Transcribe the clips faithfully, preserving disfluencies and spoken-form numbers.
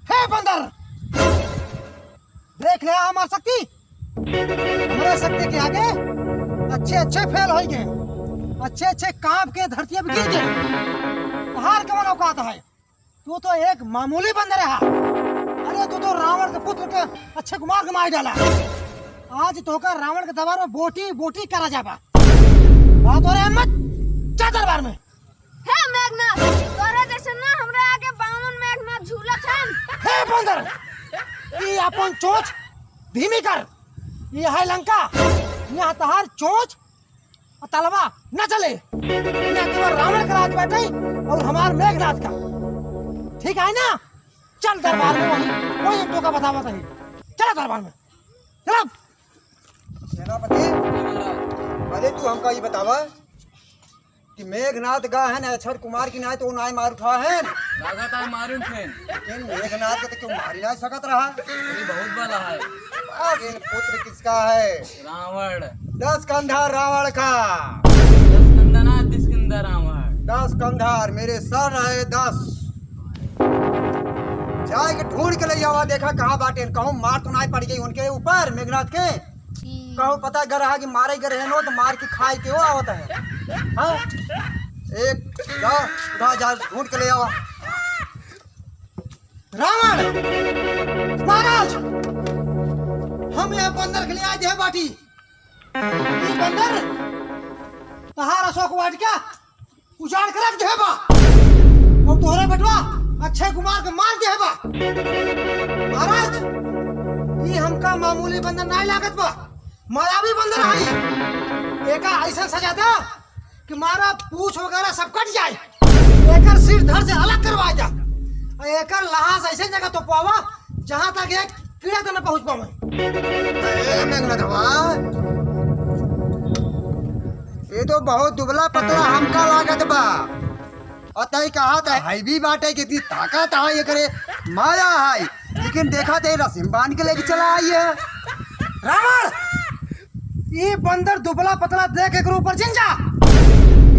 हे बंदर, देख ले हमार शक्ति। हमरे शक्ति के आगे अच्छे अच्छे फेल होइ गए, अच्छे अच्छे कांप के धरती पे गिर गए। तोहार कवन औकात है? तू तो एक मामूली बंदर है। अरे तू तो रावण के पुत्र के अक्षय कुमार के मार डाला। आज तोहका रावण के दरबार में बोटी बोटी करा जाबा। बात हो रहा है मत, जा दरबार में। हे मेघनाथ, तोरे जैसे ना हमरा आगे बावन मेघनाथ झूलत हन। हे बंदर, ई अपन चोंच धीमी कर। ई है लंका, यहाँ तहार चोंच और तलवा न चले। यहाँ केवल रावण का राज बाटे और हमार मेघनाथ का। ठीक है ना? चल दरबार में, वही, वही एक टोका बतावत है। चला दरबार में, चला। सेनापति, पहले तू हमका ई बतावा कि मेघनाथ गा है ना अक्षय कुमार की नाय तो वो नाय मार उठा है। लागत है मारून फेन। लेकिन मेघनाथ के तो क्यों मारी ना सकत रहा? ये बहुत बला है। अरे पुत्र किसका है? रावण। दस कंधा रावण का। दस कंधा ना, दिसकंधा रावण। दस कंधा और मेरे सर रहे दस। जाए के ढूंढ के ले आवा, देखा कहाँ बाटे, कहूँ मार तो नाय पड़ गई उनके ऊपर मेघनाथ के। ठीक। कहूँ पता गर रहा कि मारे गर है नो तो मार के खाए के वो आवत है। हाँ? एक जा, उठा जा, ढूंढ के ले आवा। रावण! महाराज! हम ये बंदर के लिए आए थे बाटी। ये बंदर तहार अशोक वाटिका उजाड़ के रख देहे बा। और तोहरे बेटवा अक्षय कुमार के मार देहे बा। महाराज, ई हमका मामूली बंदर नाय लागत बा, मायावी बंदर आई। एका ऐसा सजा दा कि मारा पूछ वगैरह सब कट जाए, एकर सिर धड़ से अलग करवा जा, और एकर लहास ऐसे जगह तो पावा जहाँ तक एक कीड़ा तो न पहुँच पावे। ए मेघनाथवा, ये तो बहुत दुबला पतला हमका लागत बा। और तई कहा था है भी बाटे कि इतनी ताकत है एकरे माया है, लेकिन देखा ते रस्सी में बांध के लेके चला आई है। रावण, ई बंदर दुबला पतला देख एकरे ऊपर जिन जा।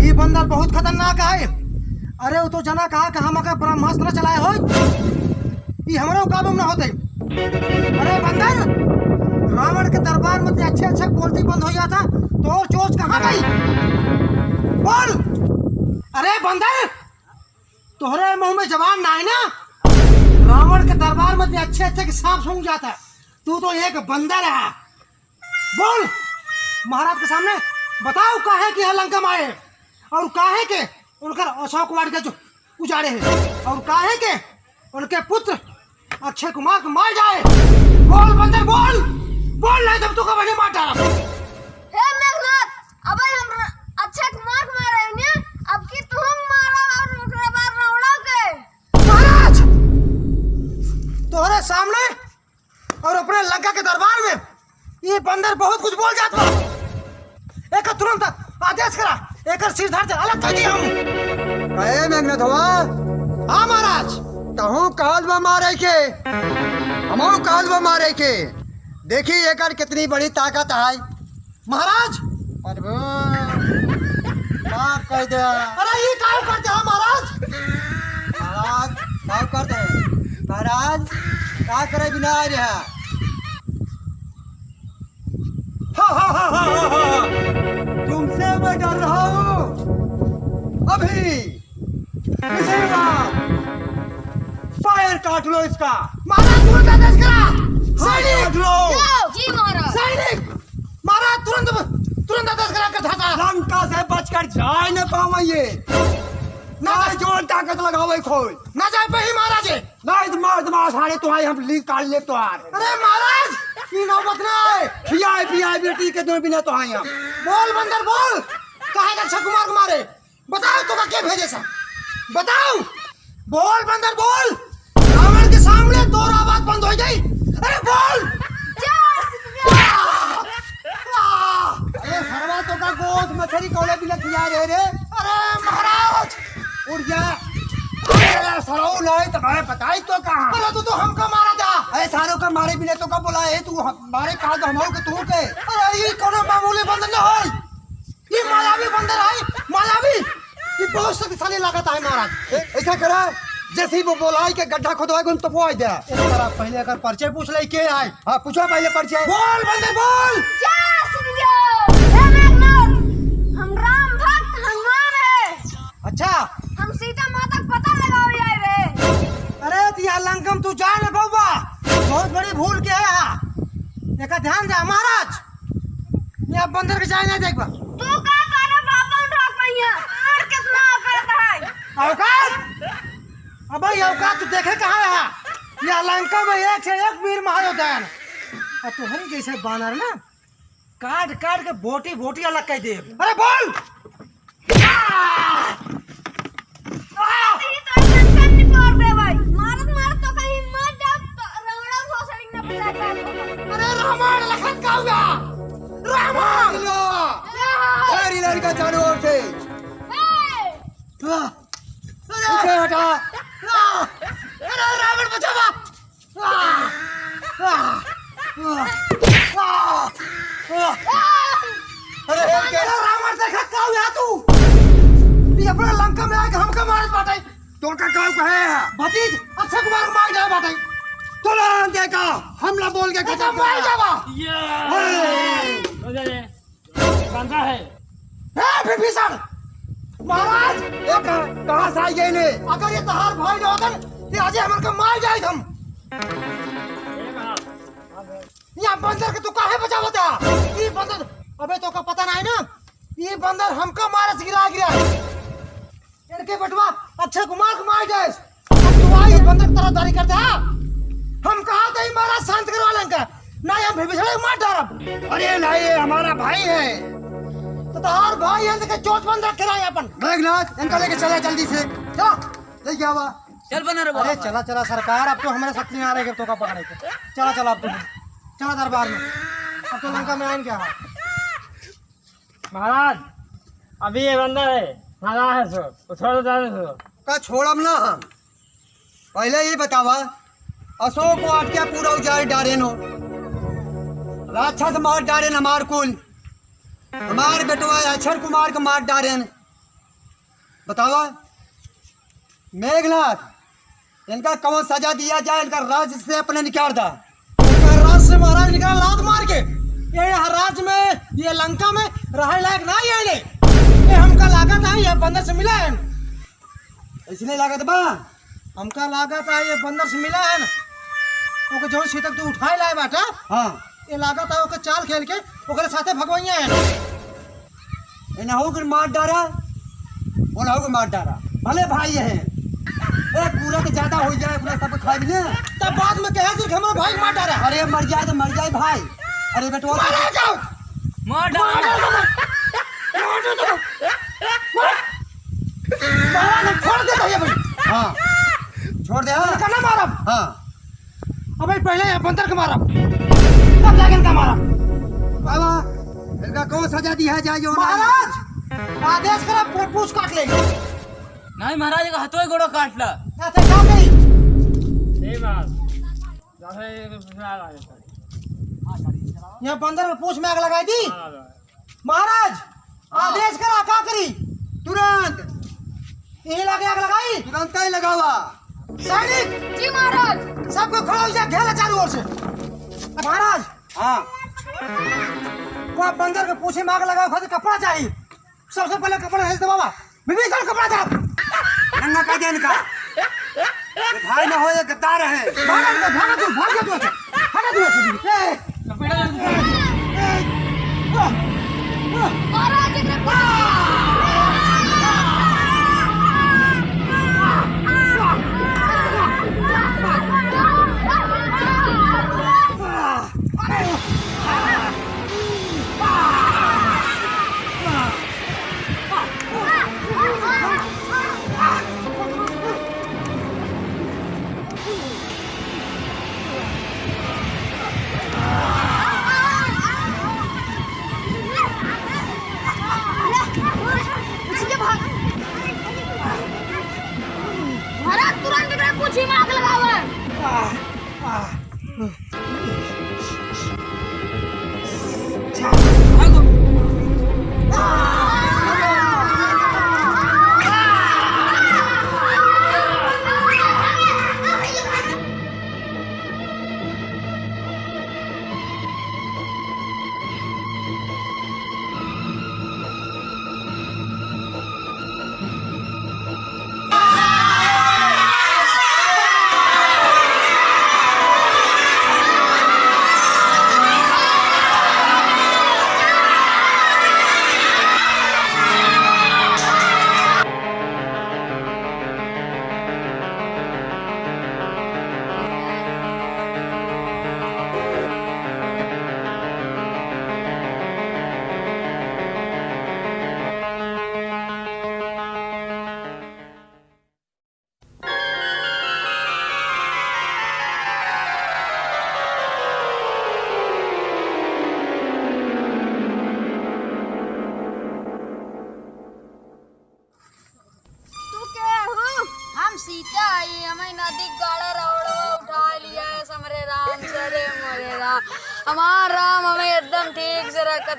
ई बंदर बहुत खतरनाक है। अरे वो तो जना कहा कि हम अगर ब्रह्मास्त्र चलाए हो, ई हमरे काबू में ना होते। अरे बंदर, रावण के दरबार में ते अच्छे अच्छे बोलती बंद हो जाता, तोर चोंच कहाँ गई? बोल। अरे बंदर, तोहरे मुंह में जबान ना है ना? रावण के दरबार में ते अच्छे अच्छे के सांप सूंघ जाता, तू तो एक बंदर है। बोल, महाराज के सामने बताओ काहे कि यहाँ लंका में आए और काहे के उनकर अशोक वाटिका जो उजाड़े हैं और काहे के उनके पुत्र अक्षय कुमार को मार जाए। बोल बंदर बोल, बोल नहीं तब तो का बने मार डाला। हे मेघनाथ, अब हम र-, अक्षय कुमार को मारे हैं, अब की तुम मारा और ओकरे बाद रावणा के। महाराज, तोहरे सामने और अपने लंका के दरबार में ये बंदर बहुत कुछ बोल जात बा। एकर तुरंत आदेश करा, एकर सिर धड़ से अलग कर दी हम। अरे मेघनाथवा। हाँ महाराज। तहूँ कहल बा मारे के, हमहूँ कहल बा मारे के। देखी एकर कितनी बड़ी ताकत है। महाराज। अरे बा, माफ कर दे। अरे ये काहे करते हैं महाराज? महाराज, का करते हैं? महाराज, का करे बिना आ रहा? हा, हा, हा। तुमसे मैं डर रहा हूँ। अभी इसी बार फायर काट लो इसका। महाराज, तुरंत आदेश करा। हाँ, सैनिक! काट लो। जी महाराज। सैनिक! महाराज, तुरंत, तुरंत आदेश करा कर धाता। लंका से बचकर जाए न पावे ये। ना ना जाए। जोर ताकत लगावे खोल। ना जाए पे ही महाराज। नहीं तो मार, तो मार सारे तो आए, हम लीक काट ले तो आ रहे। अरे महाराज, ये नौबत ना आए। खियाए पियाए बेटी के दो बिना तो आए हम। बोल बंदर बोल, काहे का अक्षय कुमार को मारे? बताओ तो का के भेजे सा? बताओ, बोल बंदर बोल। रावण के सामने तोर आवाज बंद हो गई। अरे बोल। अरे सरवा तो का गोद मछरी कौले बिना खिया रहे रे। अरे महाराज। उठ जा। अरे सरऊ नहीं तो मैं बताई तो कहाँ। अरे तू तो हमका मारा था। अरे सारों का मारे बिना तो का बोला है तू हम-, मारे कहा तो हम के तू के। अरे ये कोनो मामूली बंदर न होई। ये मायावी बंदर है, मायावी। ये बहुत शक्तिशाली लागत है महाराज। ए, ऐसा करा, जैसे ही वो बोलाई के गड्ढा खोदवाए, गुन तो वो आ जाए। एक बार आप पहले अगर परिचय पूछ ले, के आए? हाँ, पूछो पहले परिचय। बोल, बंदर, बोल। जय श्री राम। ए मेघनाथ, हम राम भक्त हनुमान है। अच्छा। हम सीता माता का पता लगावे आए रहे। अरे, तो यहाँ लंका में तू जाए ना बउआ, बहुत बड़ी भूल के है यहाँ। एका ध्यान दे महाराज, यहाँ बंदर के जाए नहीं देखबा। तू का करे बाबा उठा पहिया, और कितना औकात है? औकात? अबे, ये औकात तू देखे कहाँ रहा? ये लंका में एक से एक वीर महायोद्धा है। और तू हरी जैसे बानर ना, काट काट के बोटी बोटी अलग कर दे। अरे बोल! ये तो लंका में निपोर दे भाई। मारत मारत तो कहीं मर जाओ तो रौड़ा भोसड़ी न बचा जाए। अरे रावण लखन का हुआ? रावण! लो! तेरी लड़का चारों ओर से। ए! अरे! पीछे हटा। अरे रावण बचावा। अरे, अरे, रावण देखा का हुआ तू? तू अपना लंका में आके हमका मारत बाटे। तोका का कहे है? भतीज अक्षय कुमार मार गया बाटे। तू ना देखा, हमला बोल के देखा खत्म मार कर। जावा। ये। अरे। हो जाए। बंदा है। ए, विभीषण! महाराज! ए, कहाँ, कहाँ से आई गए ने? अगर ये तहार भाई न होतन, ते आज हमन का मार जाइत हम। ए महाराज। यहाँ बंदर के तू काहे बचावत है? ई बंदर, अबे तोका पता नहीं ना, ई बंदर हमका मारे से गिरा गिरा। इनके बेटवा अक्षय कुमार के मार गए। अब तू आई बंदर तरफदारी करते हैं? हम कहा थे महाराज शांत करवा लंका, ना हम विभीषण को मार डारब। अरे नहीं, ये हमारा भाई है। तो तहार भाई है, इनके चोच बंद रखे रहे अपन। मेघनाथ, इनका लेके चला जल्दी से। जा, ले गया हुआ। चल बना रे अरे बाबा। चला, चला सरकार, अब तो हमारे शक्ति में आ रही है, तो का पकड़े के। चला, चला अब तो, चला दरबार में। अब तो लंका में आएंगे हम। महाराज, अभी ये बंदा है, हरा है सो, वो छोड़ दे सो। का छोड़म ना हम। पहले ये बतावा, अशोक वाटिका पूरा उजाड़ डारेन हो, राक्षस मार डारेन हमार कुल, हमार बेटवा अक्षय कुमार के मार डारेन। बतावा, मेघनाथ, इनका कौन सजा दिया जाए, इनका राज्य से अपने निकाल दा। इनका राज्य से महाराज निकाल लात मार के। ये यहाँ राज्य में, ये लंका में रहे लायक ना ये ले। ये हमका लागत है, ये बंदर से मिला है। इसलिए लागत बा? हमका लागत है, ये बंदर से मिला है ना। ओके जौन सीतक तू उठाए लाए बाटा, हाँ। ये लागत है, ओके चाल खेल के, ओकरे साथे भगवैया है। इनहू के मार डारा, उनहू के मार डारा। भले भाई है। ए, पूरा तो ज्यादा हो जाए, अपना सब खाए ले। तब बाद में कहे से कि हमारे भाई के मार डारा। अरे, मर जाए तो मर जाए भाई। अरे, बेटवा, मार डारा। मार डारा। मार डारा। मार। मार, छोड़ दे भैया भाई। हाँ। छोड़ दे, हाँ। इनका ना मारब। हाँ। अबे पहले ये बंदर के मारब, तब जाके इनका मारब। बाबा, इनका कौन सजा दिया जाए जो ना? महाराज, आदेश करा, पू-, पूछ काट ले। नहीं महाराज, का हथवा गोड़ो काट ला। ना तो का करी? नहीं महाराज, ज्यादा ये तो सुना रहा है। यहाँ बंदर में पूछ में आग लगाई दी। हाँ, हाँ। महाराज, हाँ। आदेश करा, का करी? तुरंत। यही लागे आग लगाई? तुरंत ही लगावा। सैनिक! जी महाराज। सबको खड़ा हो जा, घेर ला चारों ओर से। महाराज। हाँ। वहाँ बंदर के पूछे में आग लगावे खातिर कपड़ा चाहिए। सबसे पहले कपड़ा हेंच दे बाबा। विभीषण कपड़ा था। नंगा कर दे इनका। ये भाई ना हो, ये गद्दार है। भागा तू, भागा तू, भाग जा तू। हटा तू। ए, ए, ए, ए, महाराज, एकरे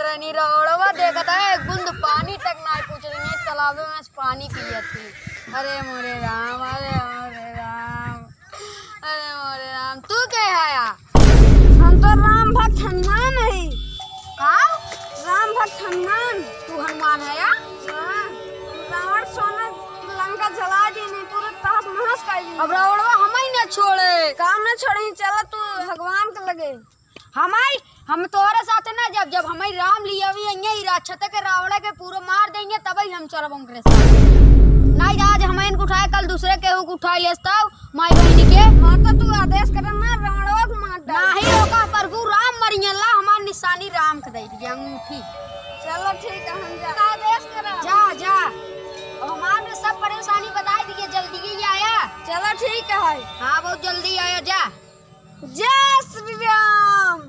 रानी रावणवा देखत है, एक बूंद पानी तक ना पूछ रही है, तालाबे में से पानी पियत ही। अरे मोरे राम, अरे मोरे राम, अरे मोरे राम, तू के हया? हम तो राम भक्त हनुमान है। का? राम भक्त हनुमान। तू हनुमान हया? हाँ, रावण सोना लंका जला देने, पूरे तहस नहस कर दिए। अब रावणवा हमई न छोड़े। काम न छोड़े, चला तू भगवान के लगे। हमई, हम तोहरे साथ ना जब, जब हमई राम लियावी अइहे, ई राक्षस के रावण के पूरा मार देइहे, तबई हम चलब उनकरे साथ। नहीं तो आज हमई इनको उठाए, कल दूसरे केहू को उठाए लेस तब माई बहिनी के। हाँ, तो तू आदेश कर ना, रावणवा को मार डाल। नहीं होगा, प्रभु राम मरियन ला, हमार निशानी राम के दे दिया अंगूठी। चलो ठीक है, हम जा। आदेश करा। जा, जा। अब हमार में सब परेशानी बताई दिए, जल्दी ही आया। चलो ठीक है। हाँ, बहुत जल्दी आया, जा। जय श्री राम।